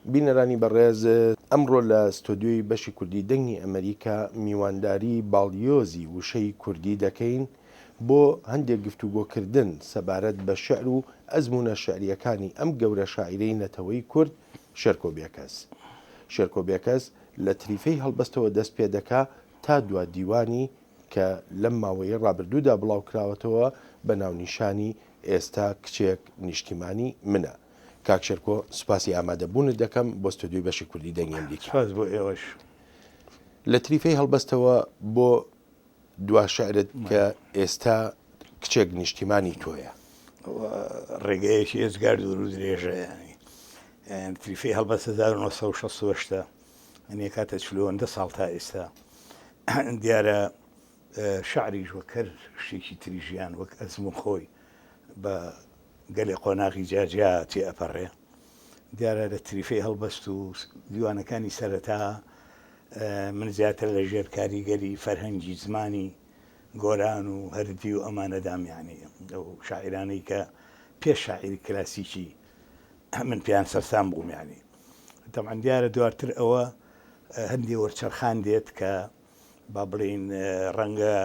بینەرانی بەڕێز، ئەمڕۆ لە ستۆدیۆی بەشی کوردی دەنگی ئەمەریکا میوانداری باڵیۆزی وشەی کوردی دەکەین بۆ هەندێک گفتوگۆکردن سەبارەت بە شیعر و ئەزموونە شیعرییەکانی ئەم گەورە شاعیرەی نەتەوەی کورد شێرکۆ بێکەس. شێرکۆ بێکەس لە تریفەی هەڵبەستەوە دەست پێدەکا تا دوا دیوانی کە لەم ماوەیەی ڕابردوودا بڵاوکراوەتەوە بە ناونیشانی ئێستا کچێک نیشتیمانی منە. کاک شێرکۆ سوپاسی ئامادەبوونت دەکەم بۆ ستۆدیۆی بەشی کوردی دەنگی ئەمریکا. سوپاس بۆ ئێوەش. لە تریفەی هەڵبەستەوە بۆ دوا شعرت کە ئێستا کچێک نیشتیمانی تۆیە. ڕێگەیەکی ئێجگار دوور و درێژە یانی تریفەی هەڵبەست 1968 ئەنی کاتە چلوەندە ساڵ تا ئێستا دیارە شعریش وەک هەر شتێکی تری ژیان وەک ئەزموون خۆی بە گەلێ قۆناغی جیاجیا تێئەپەڕێ. دیارە لە تریفەی هەڵبەست و دیوانەکانی سەرەتا من زیاتر لە ژێر کاریگەری فەرهەنگی زمانی گۆران و هەردی و ئەمانەدام یانی ئەو شاعیرانەی کە پێش شاعیری کلاسیکی من پێیان سەرسام بووم یانی تەبعەن دیارە دواتر ئەوە هەندێ وەرچەرخان دێت کە با بڵێین ڕەنگە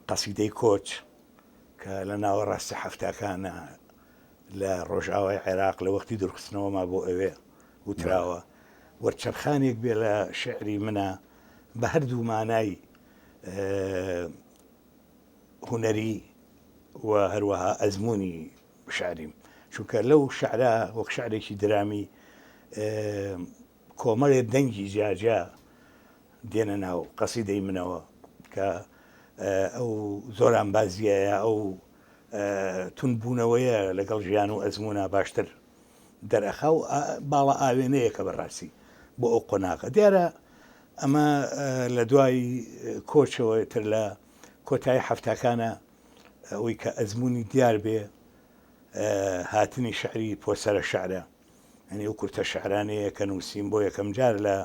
قەسیدەی کۆچ کە لە ناوەڕاستی حەفتاکانە لە ڕۆژئاوای عێراق لە وەختی دوورخستنەوەما بۆ ئەوێ وتراوە، وەرچەرخانێک بێ لە شیعری منا بە هەردوو مانای هونەری و هەروەها ئەزموونی شیعریم، چونکە لەو شیعرە وەک شیعرێکی درامی کۆمەڵێ دەنگی جیاجیا دێنە ناو قەسیدەی منەوە کە ئەو زۆرانبازییە یا ئەو توندبوونەوەیە لەگەڵ ژیان و ئەزموونا باشتر دەرئەخا و باڵا ئاوێنەیەکە بەڕاستی بۆ ئەو قۆناغە. دیارە ئەمە لە دوای کۆچەوە تر لە کۆتایی حەفتاکانە ئەوەی کە ئەزموونی دیار بێ هاتنی شعری پۆسەرە شعرە یانی ئەو کورتە شعرانەیە کە نووسیم بۆ یەکەم جار لە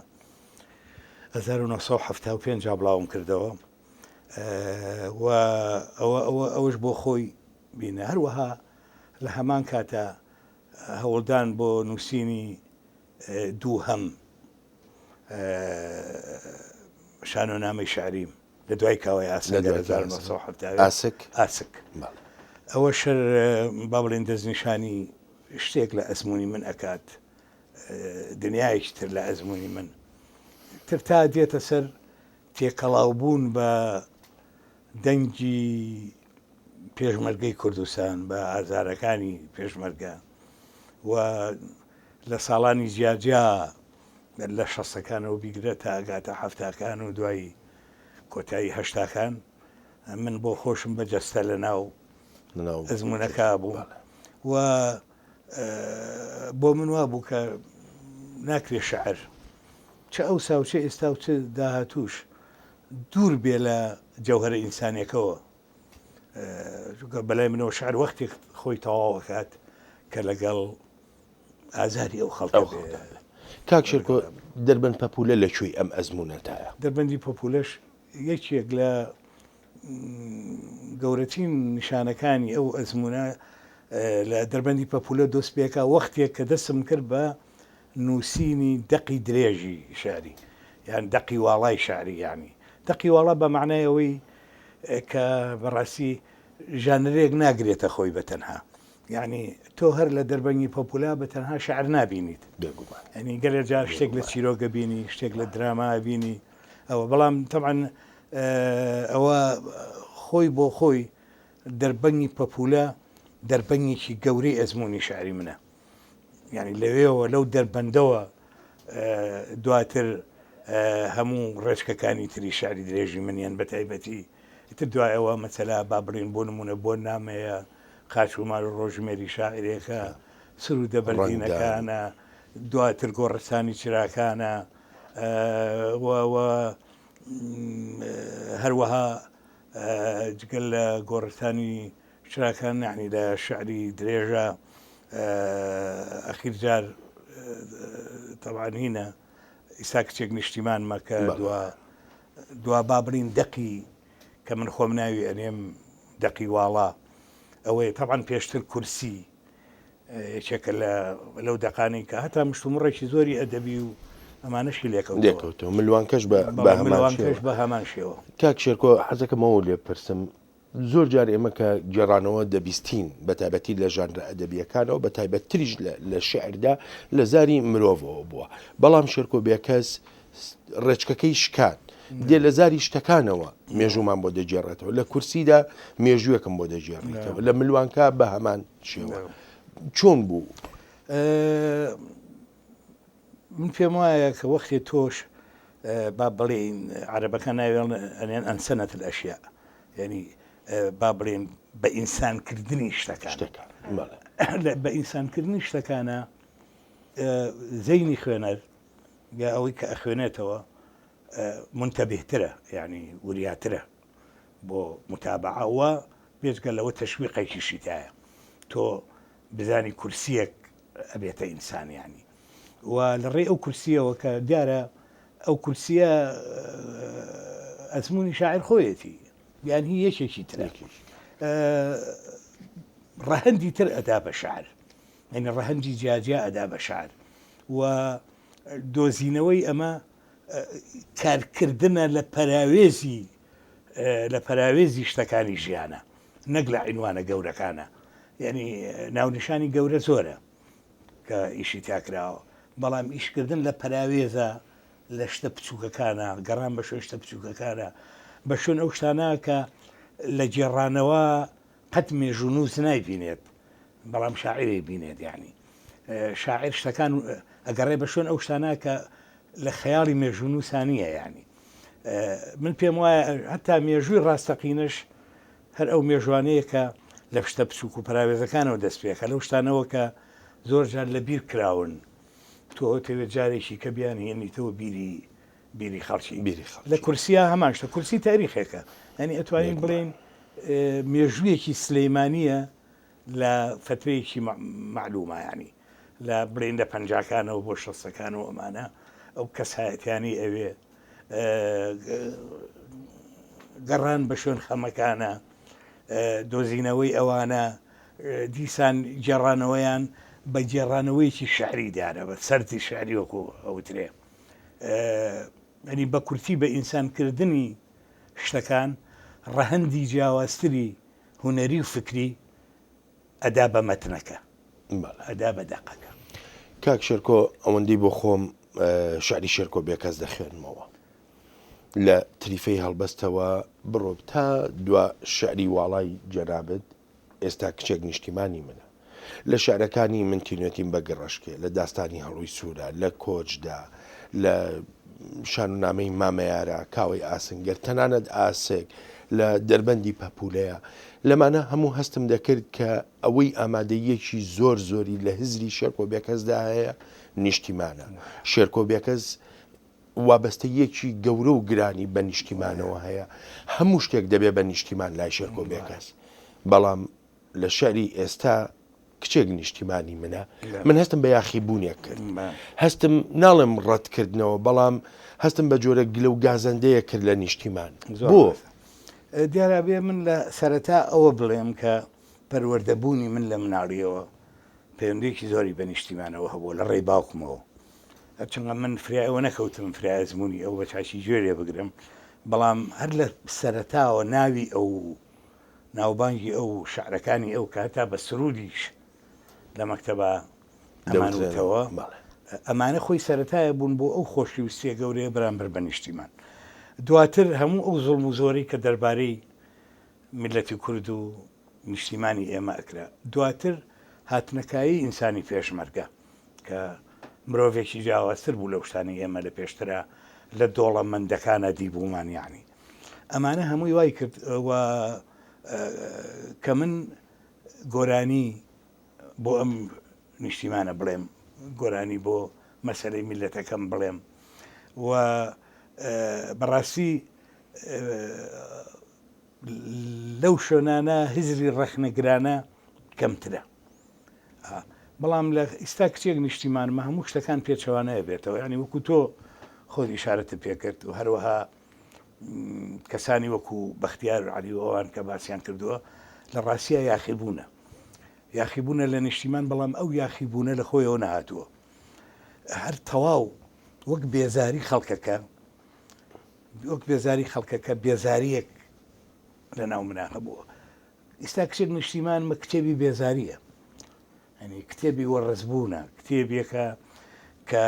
1975 بڵاوم کردەوە و ئەوە ئەوە ئەوەش بۆ خۆی بینە هەروەها لە هەمان کاتە هەوڵدان بۆ نووسینی دووهەم شانۆنامەی شعریم لە دوای کاوەی ئاسنگەر 1970 ئاسک ئاسک ئەوە شەر با بڵێن دەستنیشانی شتێک لە ئەزموونی من ئەکات دنیایەکی تر لە ئەزموونی من تر تا دێتە سەر تێکەڵاو بوون بە دەنگی پێشمەرگەی کوردستان بە ئازارەکانی پێشمەرگە و لە ساڵانی جیاجیا لە شەستەکانەوە بیگرە تا ئەگاتە حەفتاکان و دوای کۆتایی هەشتاکان من بۆ خۆشم بە جەستە لە ناو ئەزمونونەکە بوو و بۆ من وا بوو کە ناکرێ شعر چ ئەوسا و چ ئێستا و چ داهاتووش دوور بێ لە جەوهەرە ئینسانیەکەوە چونکە بەلای منەوە شعر وەختێک خۆی تەواو ئەکات کە لەگەڵ ئازاری ئەو خەڵکە بێ. کاک شێرکۆ دەربەند پەپوولە لە کوێی ئەم ئەزموونەتایە؟ دەربەندی پەپوولەش یەکێک لە گەورەترین نیشانەکانی ئەو ئەزموونە لە دەربەندی پەپوولە دۆست پێکا وەختێک کە دەستم کرد بە نووسینی دەقی درێژی شعری یان دەقی واڵای شعری یانی دەقی واڵا بە مەعنای ئەوەی کە بەڕاستی ژانرێک ناگرێتە خۆی بە تەنها یعنی تۆ هەر لە دەربەنگی پۆپولا بە تەنها شعر نابینیت بێگومان یعنی گەلێ جار شتێک لە چیرۆکە بینی شتێک لە دراما بینی ئەوە بەڵام تەبعەن ئەوە خۆی بۆ خۆی دەربەنگی پەپولە دەربەنگێکی گەورەی ئەزمموی شعری منە یعنی لەوێەوە لەو دەربەندەوە دواتر هەموو ڕێچکەکانی تری شعری درێژی منیان بە تایبەتی تر دوایەوە مەسەلا با بڵین بۆ نمونە بۆ نامەیە قاچ و مار و ڕۆژمێری شاعرێکە سرودە بەردینەکانە دواتر گۆڕستانی چراکانە و هەروەها جگە لە گۆڕستانی چراکان یەعنی لە شعری درێژە ئەخیر جار تەبعەن هینە ئیستا کچێک نیشتیمانمە کە دوا دوا با بڵین دەقی کە من خۆم ناوی ئەنێم دەقی واڵا ئەوەیە تەبعەن پێشتر کورسی. یەکێکە لە لەو دەقانەی کە هەتا مشتومڕێکی زۆری ئەدەبی و ئەمانەشی لێکەوتەوە. لێکەوتەوە. ملوانکەش بە بە هەمان ملوانکەش بە هەمان شێوە. کاک شێرکۆ حەزەکەم ئەوە لێ بپرسم زۆر جار ئێمە کە گێڕانەوە دەبیستین بە تایبەتی لە ژانرە ئەدەبییەکانەوە بە تایبەتتریش لە شیعردا لە زاری مرۆڤەوە بووە بەڵام شێرکۆ بێکەس ڕێچکەکەی شکاند دێ لە زاری شتەکانەوە مێژوومان بۆ دەگێڕێتەوە لە کورسیدا مێژوویەکم بۆ دەگێڕیتەوە لە ملوانکە بە هەمان شێوە چۆن بوو؟ من پێم وایە کە وەختێ تۆش با بڵێین عەرەبەکان ناوێڵ ئەنێن ئەنسەنەت الئەشیا یعنی با بڵێن بە ئینسانکردنی شتەکان بە ئینسانکردنی شتەکانە زەینی خوێنەر یا ئەوەی کە ئەخوێنێتەوە مونتەبیهترە یانی وریاترە بۆ متابعە و بێجگە لەوە تەشویقێکیشی تایە تۆ بزانی کورسیەک ئەبێتە ئینسان یانی و لە ڕێی ئەو کورسیەوە کە دیارە ئەو کورسیە ئەزمموی شاعر خۆیەتی یان هی یەکێکی ترە ڕەهەندی تر ئەدا بە شعر یعنی ڕەهەندی جیاجیا ئەدا بە شعر و دۆزینەوەی ئەمە کارکردنە لە پەراوێزی لە پەراوێزی شتەکانی ژیانە نەک لە عینوانە گەورەکانە یعنی ناونیشانی گەورە زۆرە کە ئیشی تیاکراوە بەڵام ئیشکردن لە پەراوێزە لە شتە بچووکەکانە گەڕان بە شوێن شتە بچووکەکانە بە شوێن ئەو شتانە کە لە گێڕانەوە قەت مێژوونووس نایبینێت بەڵام شاعیر ئەیبینێت یانی شاعیر شتەکان ئەگەڕێ بە شوێن ئەو شتانە کە لە خەیاڵی مێژوونووسا نییە یانی من پێم وایە هەتا مێژووی ڕاستەقینەش هەر ئەو مێژوانەیە کە لە شتە بچووک و پراوێزەکانەوە دەست پێکە لەو شتانەوە کە زۆر جار لە بیر کراون تۆ تەوێت جارێکی کە بیان هێنیتەوە بیری بیری خەڵکی بیری خەڵکی لە کورسیا هەمان شتە کورسی تاریخێکە یانی ئەتوانین بڵێین مێژوویەکی سلەیمانیە لە فترەیەکی مەعلومە یانی لە بڵێین لە پەنجاکانەوە بۆ شەستەکان و ئەمانە ئەو کەسایەتیانی ئەوێ گەڕان بە شوێن خەمەکانە دۆزینەوەی ئەوانە دیسان گێڕانەوەیان بە گێڕانەوەیەکی شعری دیارە بە سەرتی شعری وەکو ئەوترێ یانی بە کورتی بە ئینسان کردنی شتەکان ڕەهەندی جیاوازتری هونەری و فکری ئەدا بە مەتنەکە ئەدا بە دەقەکە. کاک شێرکۆ ئەوەندەی بۆ خۆم شعری شێرکۆ بێکەس دەخوێنمەوە لە تریفەی هەڵبەستەوە بڕۆ تا دوا شعری واڵای جەنابت ئێستا کچێک نیشتیمانی منە. لە شیعرەکانی من تینوێتیم بە گڕەشکێ، لە داستانی هەڵۆی سوورە، لە کۆچدا، لە شانۆنامەی مامەیارە، کاوەی ئاسنگەر، تەنانەت ئاسک، لە دەربەندی پەپوولەیە. لەمانە هەموو هەستم دەکرد کە ئەوەی ئامادەییەکی زۆر زۆری لە هزری شێرکۆ بێکەسدا هەیە، نیشتیمانە. شێرکۆ بێکەس وابەستەییەکی گەورە و گرانی بە نیشتیمانەوە هەیە، هەموو شتێک دەبێ بە نیشتیمان لای شێرکۆ بێکەس، بەڵام لە شیعری ئێستا کچێک نیشتیمانی منە، من هەستم بە یاخیبوونێک کرد، هەستم ناڵێم ڕەتکردنەوە، بەڵام هەستم بە جۆرە گلە و گازەندەیەک کرد لە نیشتیمان. بۆ؟ دیارە بێ من لە سەرەتا ئەوە بڵێم کە پەروەردەبوونی من لە مناڵییەوە پەیوەندییەکی زۆری بە نیشتیمانەوە هەبووە لە ڕێی باوکمەوە. هەرچەندە من فریای ئەوە نەکەوتم فریای ئەزموونی ئەو بە چاکی گوێ لێ بگرم، بەڵام هەر لە سەرەتاوە ناوی ئەو و ناوبانگی ئەو و شعرەکانی ئەو کە هەتا بە سروودیش لە مەکتەبا ئەمان وتەوە، ئەمانە خۆی سەرەتایە بوون بۆ ئەو خۆشەویستییە گەورەیە بەرامبەر بە نیشتیمان. دواتر هەموو ئەو زوڵم و زۆرەی کە دەربارەی میللەتی کورد و نیشتیمانی ئێمە ئەکرا. دواتر هاتنەکایەی ئینسانی پێشمەرگە کە مرۆڤێکی جیاوازتر بوو لەو شتانەی ئێمە لە پێشترا لە دۆڵەمەندەکانا دیبوومان یەعنی ئەمانە هەمووی وای کرد و کە من گۆرانی بۆ ئەم نیشتیمانە بڵێم گۆرانی بۆ مەسەلەی میللەتەکەم بڵێم و بەڕاستی لەو شوێنانە هزری ڕەخنەگرانە کەمترە بەڵام لە ئیستا کچێک نیشتیمانمە هەموو شتەکان پێچەوانەیە بێتەوە ینی وەکو تۆ خۆت ئیشارەتت پێکرد و هەروەها کەسانی وەکو بەختیار علی و ئەوان کە باسییان کردووە لە ڕاستە یاخیبوونە. یاخیبوونە لە نیشتیمان بەڵام ئەو یاخیبوونە لە خۆیەوە نەهاتووە هەر تەواو وەک بێزاری خەڵکەکە وەک بێزاری خەڵکەکە بێزاریەک لە ناو منا هەبووە ئیستا کچێک نیشتیمانمە کتێبی بێزاریە ینی کتێبی وەڕزبوونە کتێبێکە کە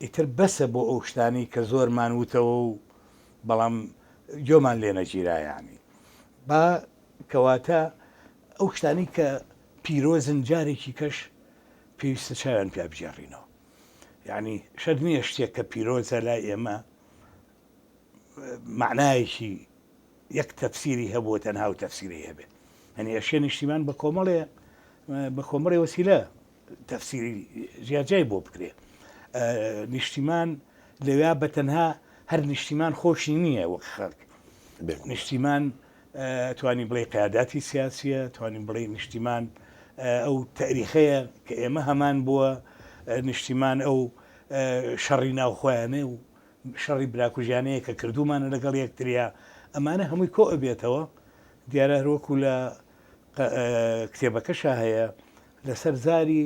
ئیتر بەسە بۆ ئەو شتانی کە زۆرمان وتەوە و بەڵام گۆمان لێ نەگیرا یانی با کەواتە ئەو شتانی کە پیرۆزن جارێکی کەش پێویستە چاویان پیا بگێڕینەوە یعنی شەرت نییە شتێک کە پیرۆزە لای ئێمە معنایەکی یەک تەفسیری هەبووە تەنها و تەفسیری هەبێ هەنی ئەشێ نیشتیمان بە کۆمەڵێ بە کۆمەڵێ وەسیلە تەفسیری جیاجیای بۆ بکرێ نیشتیمان لەویا بە تەنها هەر نیشتیمان خۆشی نییە وەک خەڵک نیشتیمان توانی بڵێ قیاداتی سیاسیە توانی بڵێ نیشتیمان ئەو تاریخەیە کە ئێمە هەمان بووە نیشتیمان ئەو شەڕی ناوخۆیانێ و شەڕی براکوژیانەیە کە کردومانە لەگەڵ یەکتریا ئەمانە هەمووی کۆ ئەبێتەوە دیارە هەروەکو لە کتێبەکەشا هەیە لەسەر زاری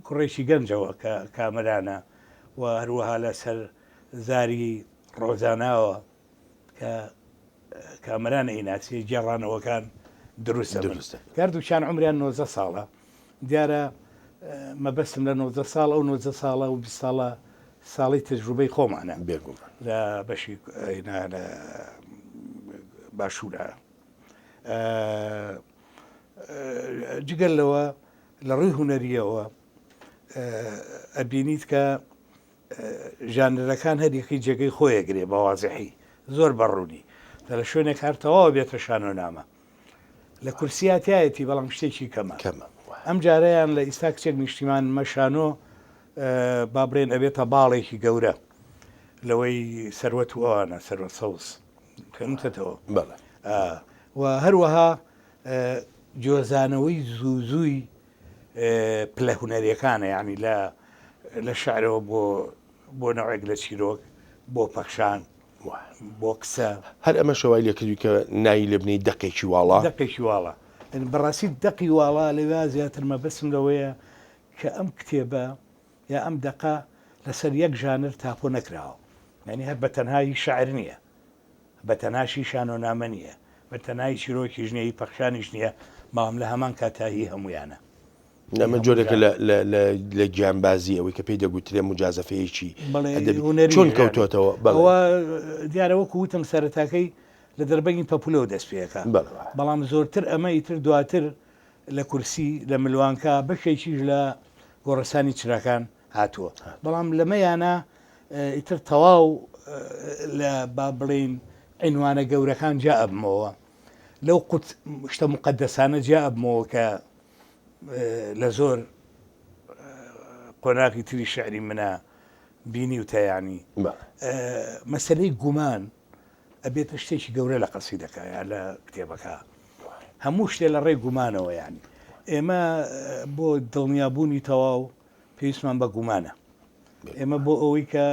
کوڕێکی گەنجەوە کە کامەرانە و هەروەها لەسەر زاری ڕۆزاناوە کە کامەران ئەیناسی گێڕانەوەکان دروستە دروستە. هەردووکیان عومریان 19 ساڵە دیارە مەبەستم لە 19 ساڵ ئەو 19 ساڵە و 20 ساڵە ساڵی تەجروبەی خۆمانە بێگومان لە بەشی لە باشوورە جگە لەوە لە ڕووی هونەرییەوە ئەبینیت کە ژانرەکان هەریەکەی جێگەی خۆی ئەگرێ بە وازحی زۆر بە ڕوونی لە شوێنێک هەر تەواو بێتە شانۆنامە لە کورسیا تایەتی بەڵام شتێکی کەمە کەمە ئەم جارەیان لە ئیستا کچێک نیشتیمان مەشانۆ با بڵێن ئەبێتە باڵێکی گەورە لەوەی سەروەت و ئەوانە سەروەت سەوز خوێنتەوە بەڵێ و هەروەها جۆزانەوەی زوو زووی پلە هونەریەکانە یعنی لە لە شعرەوە بۆ بۆ نەوەک لە چیرۆک بۆ پەخشان بۆ قسە. هەر ئەمەشە وای لێکردووی کە ناوی لێ بنێی دەقێکی واڵا؟ دەقێکی واڵا. بەڕاستی دەقی واڵا لەویا زیاتر مەبەستم لەوەیە کە ئەم کتێبە یا ئەم دەقە لەسەر یەک ژانر تاپۆ نەکراوە. یانی هەر بە تەنها هی شاعر نییە. بە تەنهاش هی شانۆنامە نییە. بە تەنها هی چیرۆکیش نییە، هی پەخشانیش نییە، بەڵام لە هەمان کاتدا هی هەموویانە. ئەمە جۆرێکە لە لە لە لە گیانبازی ئەوەی کە پێی دەگوترێ موجازەفەیەکی بەڵێ ئەدەبی. هونەری چۆن یانی. کەوتۆتەوە؟ بەڵێ. ئەوە دیارە وەکوو وتم سەرەتاکەی لە دەربەنگی پەپوولەوە دەست پێ ئەکا. بەڵێ وایە. بەڵام زۆرتر ئەمە ئیتر دواتر لە کورسی، لە ملوانکە، بەشێکیش لە گۆڕستانی چراکان هاتووە. بەڵام لەمەیانا ئیتر تەواو لە با بڵێین عینوانە گەورەکان جیا ئەبمەوە، لەو قوت شتە موقەدەسانە جیا ئەبمەوە کە لە زۆر قۆناغی تری شعری منە بینیوتە یانی مەسەلەی گومان ئەبێتە شتێکی گەورە لە قەسیدەکە یا لە کتێبەکە هەموو شتێ لە ڕێی گومانەوە یانی ئێمە بۆ دڵنیابوونی تەواو پێویستمان بە گومانە ئێمە بۆ ئەوەی کە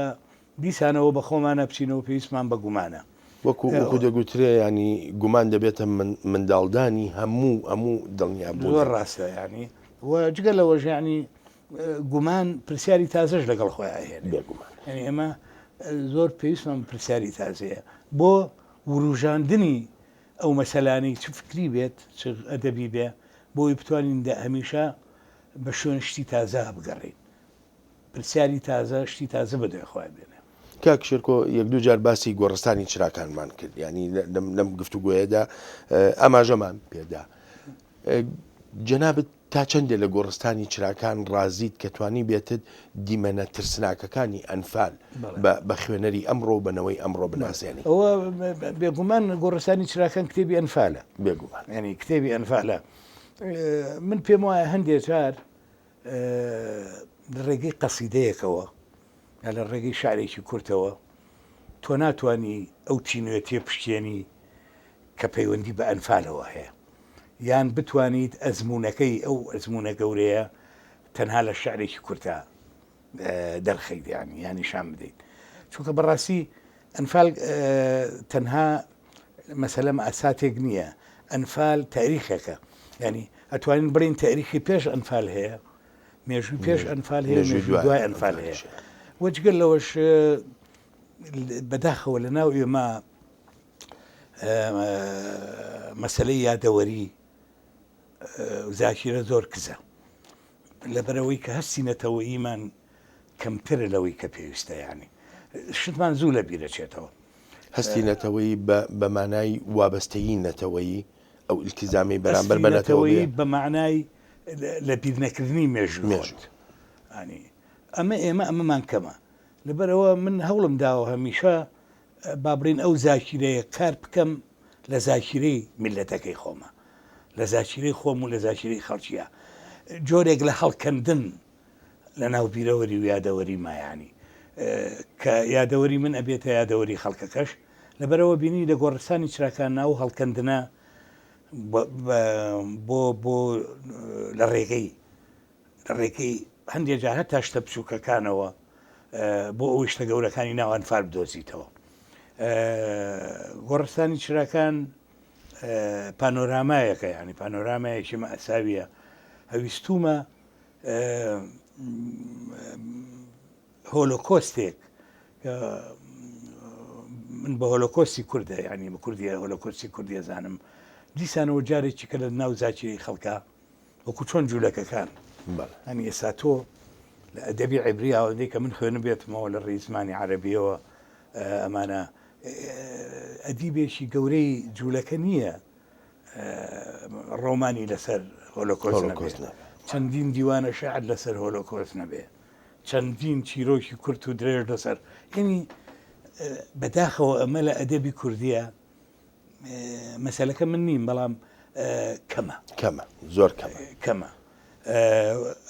دیسانەوە بە خۆمانە بچینەوە پێویستمان بە گومانە وەکو وەکو دەگوترێ ینی گومان دەبێتە منداڵدانی هەموو هەموو دڵنیابوون زۆر ڕاستە ینی و جگە لەوەش ینی گومان پرسیاری تازەش لەگەڵ خۆی ئەهێنێ. بێگومان. یانی ئێمە زۆر پێویستمان بە پرسیاری تازەیە بۆ وروژاندنی ئەو مەسەلانەی چ فکری بێت چ ئەدەبی بێ بۆی بتوانین دە هەمیشە بە شوێن شتی تازە بگەڕێین. پرسیاری تازە شتی تازە بە دوای خۆیان بێنێ. کاک شێرکۆ یەک دوو جار باسی گۆڕستانی چراکانمان کرد یانی لەم گفتوگۆیەدا ئاماژەمان پێدا. جەنابت تا چەندێ لە گۆڕستانی چراکان ڕازیت کە توانیبێتت دیمەنە ترسناکەکانی ئەنفال بە خوێنەری ئەمڕۆ و بە نەوەی ئەمڕۆ بناسێنی؟ ئەوە بێگومان گۆڕستانی چراکان کتێبی ئەنفالە. بێگومان. یانی کتێبی ئەنفالە. من پێم وایە هەندێ جار لە ڕێگەی قەسیدەیەکەوە یا لە ڕێگەی شعرێکی کورتەوە تۆ ناتوانی ئەو تینوێتیە بشکێنی کە پەیوەندی بە ئەنفالەوە هەیە. یان بتوانیت ئەزموونەکەی ئەو ئەزموونە گەورەیە تەنها لە شعرێکی کورتا دەرخەیت یان یان نیشان بدەیت چونکە بەڕاستی ئەنفال تەنها مەسەلە مەئساتێک نییە ئەنفال تاریخێکە. ینی ئەتوانین بڵین تاریخی پێش ئەنفال هەیە مێژووی پێش ئەنفال هەیە مێژووی دوای ئەنفال هەیە وەجگەر لەوەش بەداخەوە لە ناو ئێمە مەسلەی یادەوەری زاکیرە زۆر کزە لەبەرەوەی کە هەستی نەتەوەییمان کەمترە لەوەی کە پێویستە یانی شتمان زوو لە بیرەچێتەوە. هەستی نەتەوەیی بە مانای وابەستەیی نەتەوەیی، ئەو ئیلتیزامەی بەرامبەر بە نەتەوە بێ. هەستی نەتەوەیی بە مانای لە بیرنەکردنی مێژووی خۆت. یانی ئەمە ئێمە ئەمەمان کەمە. لەبەرئەوە من هەوڵم داوە هەمیشە با بڵێین ئەو زاکیرەیە کار بکەم لە زاکیرەی میللەتەکەی خۆمە، لە زاکیرەی خۆم و لە زاکیرەی خەڵکییە. جۆرێک لە هەڵکەندن لە ناو بیرەوەری و یادەوەریما یانی کە یادەوەری من ئەبێتە یادەوەری خەڵکەکەش لەبەرەوە بینی لە گۆڕستانی چراکان ناو هەڵکەندنە بۆ بۆ لە ڕێگەی لە ڕێگەی هەندێک جار هەتا شتە بچووکەکانەوە بۆ ئەوەی شتە گەورەکانی ناو ئەنفال بدۆزیتەوە گۆڕستانی چراکان پانۆرامایەکە ینی پانۆرامایەکی مەساویە هەویستومە هۆلۆکۆستێک من بە هۆلۆکۆستی کوردە ینی بە کوردیە هۆلۆکۆستی کوردیە زانم دیسانەوە جارێکی کە لە ناو زاکیری خەڵکە وەکو چۆن جوولەکەکان هەنی ئێستا تۆ لە ئەدەبی عبری ئەوەندەی کە من خوێنم بێتمەوە لە ڕێزمانی عەربیەوە ئەمانە ئەدیبێکی گەورەی جوولەکە نییە ڕۆمانی لەسەر هۆلۆکۆست نەبێ، چەندین دیوانە شعر لەسەر هۆلۆکۆست نەبێ، چەندین چیرۆکی کورت و درێژ لەسەر یعنی بەداخەوە ئەمە لە ئەدەبی کوردیە مەسەلەکە من نیم بەڵام کەمە کەمە زۆر کەمە کەمە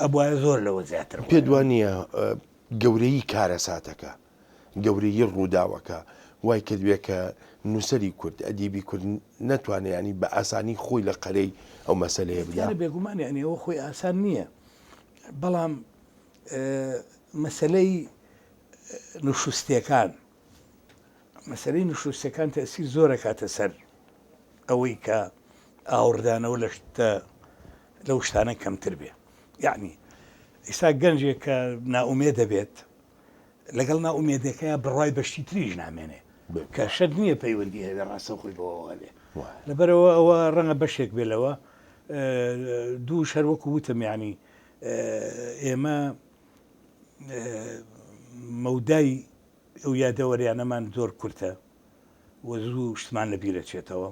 ئەبواە زۆر لەوە زیاتر پێ دوانە گەورەی کارەساتەکە گەورەیی ڕووداوەکە وای کردبێ کە نووسەری کورد، ئەدیبی کورد نەتوانێ یانی بە ئاسانی خۆی لە قەرەی ئەو مەسەلەیە بدا. دیارە بێگومان یانی ئەوە خۆی ئاسان نییە، بەڵام مەسەلەی نوشوستییەکان، مەسەلەی نوشوستییەکان تەئسیر زۆر ئەکاتە سەر ئەوەی کە ئاوڕدانەوە لە شتە لەو شتانە کەمتر بێ. یەعنی ئیستا گەنجێک کە نائومێد دەبێت لەگەڵ نائومێدەکەیا بڕوای بە شتی تریش نامێنێ کە شەرت نییە پەیوەندی هەبێ ڕاستەوخۆی بەوەوە هەبێ لەبەرەوە ئەوە ڕەنگە بەشێک بێ لەوە دووش هەر وەکو وتم یعنی ئێمە مەودای ئەو یادەوەریانەمان زۆر کورتە و زوو شتمان لە بیرەچێتەوە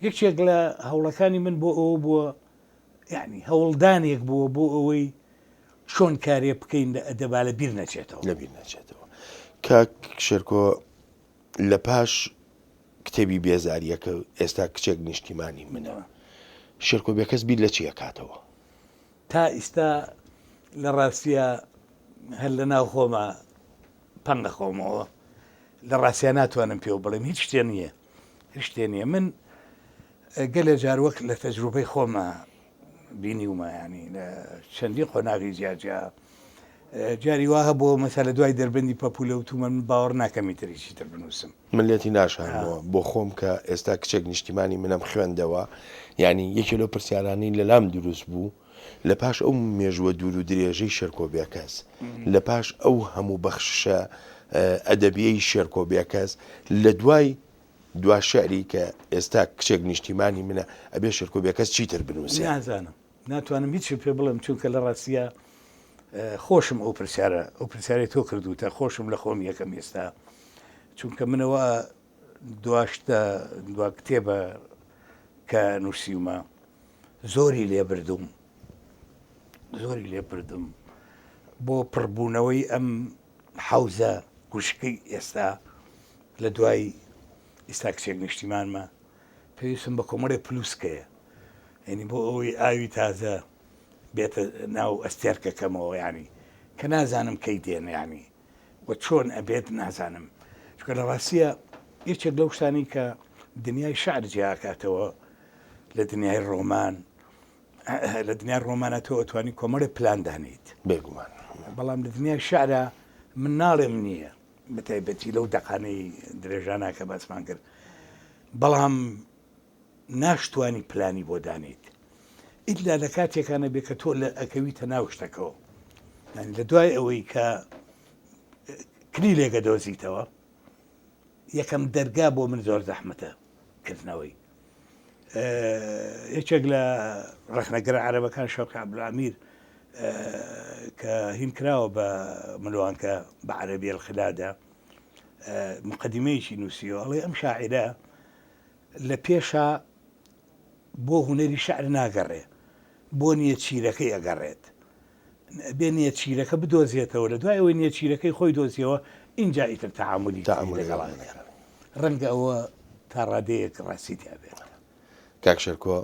یەکێک لە هەوڵەکانی من بۆ ئەوە بووە یعنی هەوڵدانێک بووە بۆ ئەوەی چۆن کارێ بکەین لە ئەدەبا لە بیر نەچێتەوە. لە بیر نەچێتەوە. کاک شێرکۆ لە پاش کتێبی بێزارییەکە ئێستا کچێک نیشتیمانی منە. شێرکۆ بێکەس بیر لە چی ئەکاتەوە؟ تا ئیستا لە ڕاستیا هەر لە ناو خۆما پەنگ ئەخۆمەوە. لە ڕاستیا ناتوانم پێو بڵێم هیچ شتێ نییە. هیچ شتێ نییە. من گەلێ جار وەک لە تەجروبەی خۆما بینیومە یانی لە چەندین قۆناغی جیاجیا جاری وا هەبووە مەسا لە دوای دەربەندی پەپولە وتومە من باوەڕ ناکەم ئیتر هیچی تر بنووسم. من لێتی ناشارمەوە بۆ خۆم کە ئێستا کچێک نیشتیمانی منم خوێندەوە یانی یەکێ لەو پرسیارانەی لەلام دروست بوو لە پاش ئەو مێژووە دوور و درێژەی شێرکۆ بێکەس لە پاش ئەو هەموو بەخششە ئەدەبیەی شێرکۆ بێکەس لە دوای دوا شیعری کە ئێستا کچێک نیشتیمانی منە ئەبێ شێرکۆ بێکەس چیتر بنووسێ؟ نازانم ناتوانم هیچ پێ بڵێم چونکە لە ڕاستیا خۆشم ئەو پرسیارە ئەو پرسیارەی تۆ کردوتە خۆشم لە خۆم یەکەم ئێستا چونکە منەوە دواشتە دوا کتێبە کە نووسیومە زۆری لێ بردوم زۆری لێ بردم بۆ پڕبوونەوەی ئەم حەوزە وشکەی ئێستا لە دوای ئیستا کچێک نیشتیمانمە پێویستم بە کۆمەڵێ پلوسکەیە یعنی بۆ ئەوەی ئاوی تازە بێتە ناو ئەستێرکەکەمەوە ینی کە نازانم کەی دێن ینی و چۆن ئەبێت نازانم چونکە لە ڕاستیە یەکێک لەو شتانی کە دنیای شعر جیاکاتەوە لە دنیای ڕۆمان لە دنیای ڕۆمانە تۆ ئەتوانی کۆمەڵێ پلان دانێیت. بێگومان. بەڵام لە دنیای شعرا من ناڵێم نییە، بە تایبەتی لەو دەقانەی درێژانە کە باسمان کرد، بەڵام ناشتوانی پلانی بۆ دانێیت. ئیلا لە کاتێکا نەبێ کە تۆ لە ئەکەویتە ناو شتەکەوە یانی لە دوای ئەوەی کە کلیلێکە دۆزیتەوە یەکەم دەرگا بۆ من زۆر زەحمەتە کردنەوەی یەکێک لە ڕەخنەگەرە عەرەبەکان شەوقی عەبدولئەمیر کە هین کراوە بە ملوانکە بە عەرەبی الخلادە مقدمەیەکی نووسیوە ئەڵێ ئەم شاعیرە لە پێشا بۆ هونەری شعر ناگەڕێ بۆ نێچیرەکەی ئەگەڕێت بێ نێچیرەکە بدۆزێتەوە لە دوای ئەوەی نێچیرەکەی خۆی دۆزیەوە ئینجا ئیتر تەعامولی تری لەگەڵا دەکات ڕەنگە ئەوە تا ڕادەیەک ڕاستی تیا بێت. کاک شێرکۆ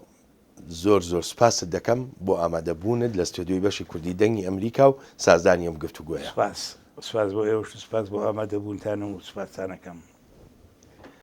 زۆر زۆر سوپاست دەکەم بۆ ئامادە بوونت لە ستۆدیۆی بەشی کوردی دەنگی ئەمریکا و سازدانی ئەم گفتوگۆیە. سوپاس سوپاس بۆ ئێوەش و سوپاس بۆ ئامادە بوونتان و سوپاستان ئەکەم.